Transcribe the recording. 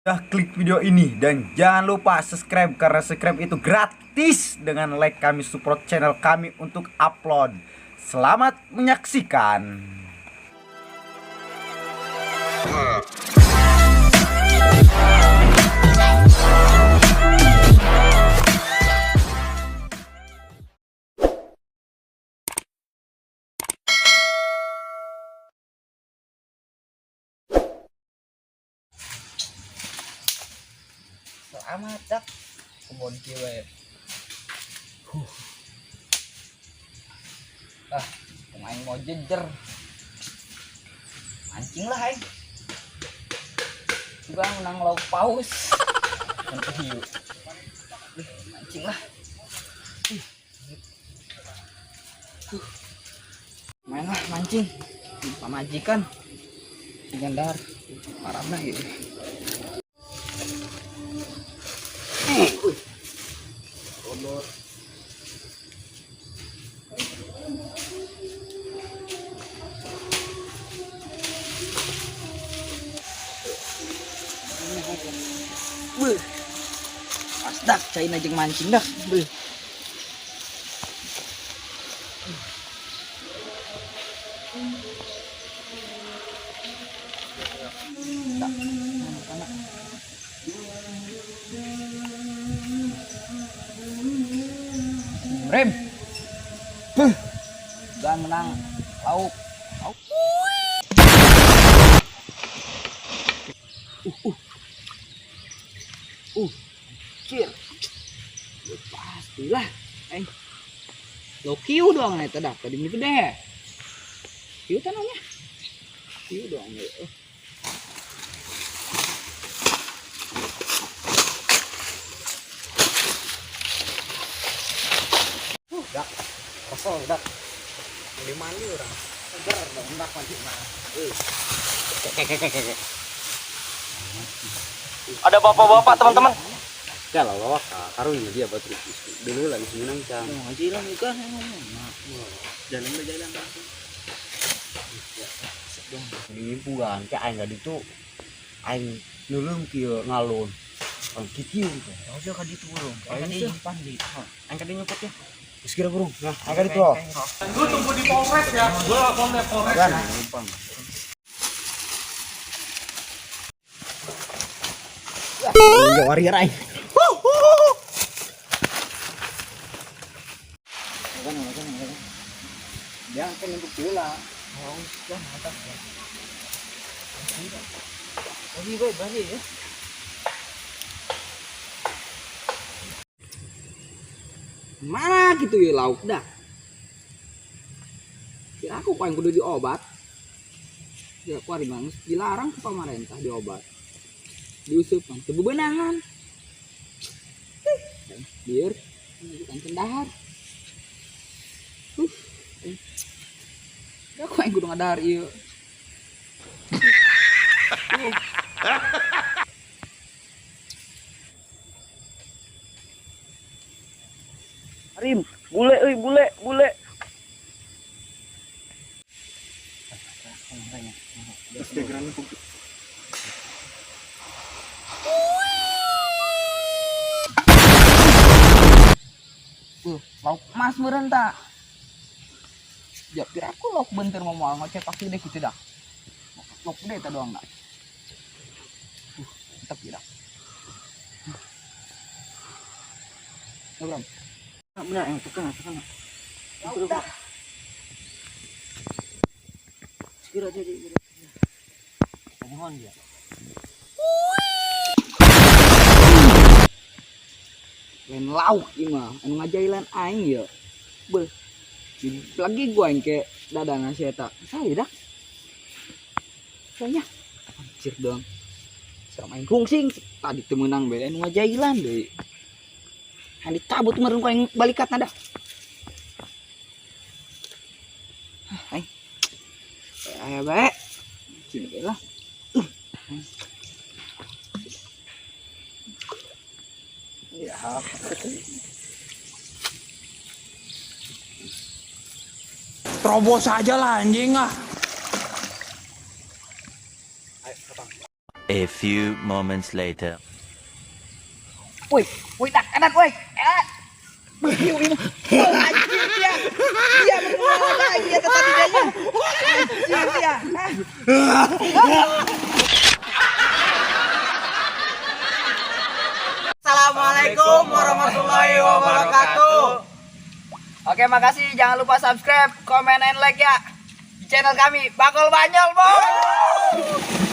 Udah klik video ini dan jangan lupa subscribe karena subscribe itu gratis. Dengan like kami support channel kami untuk upload. Selamat menyaksikan. Amat dak kebon kieu we. Huh. Ah, aing mau jejer. Mancing lah aing. Juga menang lauk paus. Untuk hiu. Mancing lah. Main lah mancing. Pamajikan. Si gandar. Parahna gitu. Beuh. Pas dak caina jeung mancing dak. Beuh. Dak. Mana? Rem. Beuh. Dan menang lauk. Lauk. Cir. Ya, pastilah. Lo kiu doang eta dah tadi mah gede. Kiu tanahnya. Kiu doang ya. Dak. Kesel dak. Mandi mandi orang. Seger dong dak mandi mah. Kek. Ada bapak-bapak teman-teman. Ya lah bawa karunya dia batu dulu lagi semenang cang. Oh, jalan juga. Jalan berjalan langsung. Limpuan ke aing ditu aing nulung kieu ngalun. Aing kieu gitu. Oh, ka ditu burung. Aing Aing ka ditu. Aing ka ditu nyopot ya. Geus kira burung. Nah, aing ka ditu. Lu tunggu di Polres ya. Gua lapor ke Polres. Kan. Ya warrior aing. Dia kan untuk bola. Oh, sudah atas ya. Bagi bae bagi ya. Mana gitu ya lauk dah. Kira aku paling kudu diobat. Ya aku hari banget dilarang ke pemerintah diobat. Diusupkan teu bebenangan. Biar bukan cendahar. Aku yang kudu ngadahar ieu. Rim, bule euy, bule, bule. Lauk emas meureun ta. Ya pira aku lauk bentar mau moal ngoceh pasti deh gitu dah. Lauk gede ta doang dah. Mantap ya dah. Bram. Benar yang tekan tekan. Lauk dah. Segera jadi. Mohon dia. Lain lauk ieu mah, anu ngajailan aing ya. Beuh. Lagi gua aing ke dadana si eta. Saya dah. Kayaknya anjir doang. Sama aing rungsing tadi teu meunang bae anu ngajailan deui. Han dicabut meureun ku aing balikatna dah. Ah, aing. Aya bae. Sini bae lah. Ya. Terobos aja lah anjing ah. A A few moments later. Woi, woi tak kanan woi. Eh. Wih, ini. Oh, anjir dia. Dia mengulang lagi ya tadi dianya. Anjir dia. Ah. Assalamualaikum warahmatullahi wabarakatuh. Oke, makasih. Jangan lupa subscribe, komen, and like ya. Di channel kami, Bakul Banyol, Bos.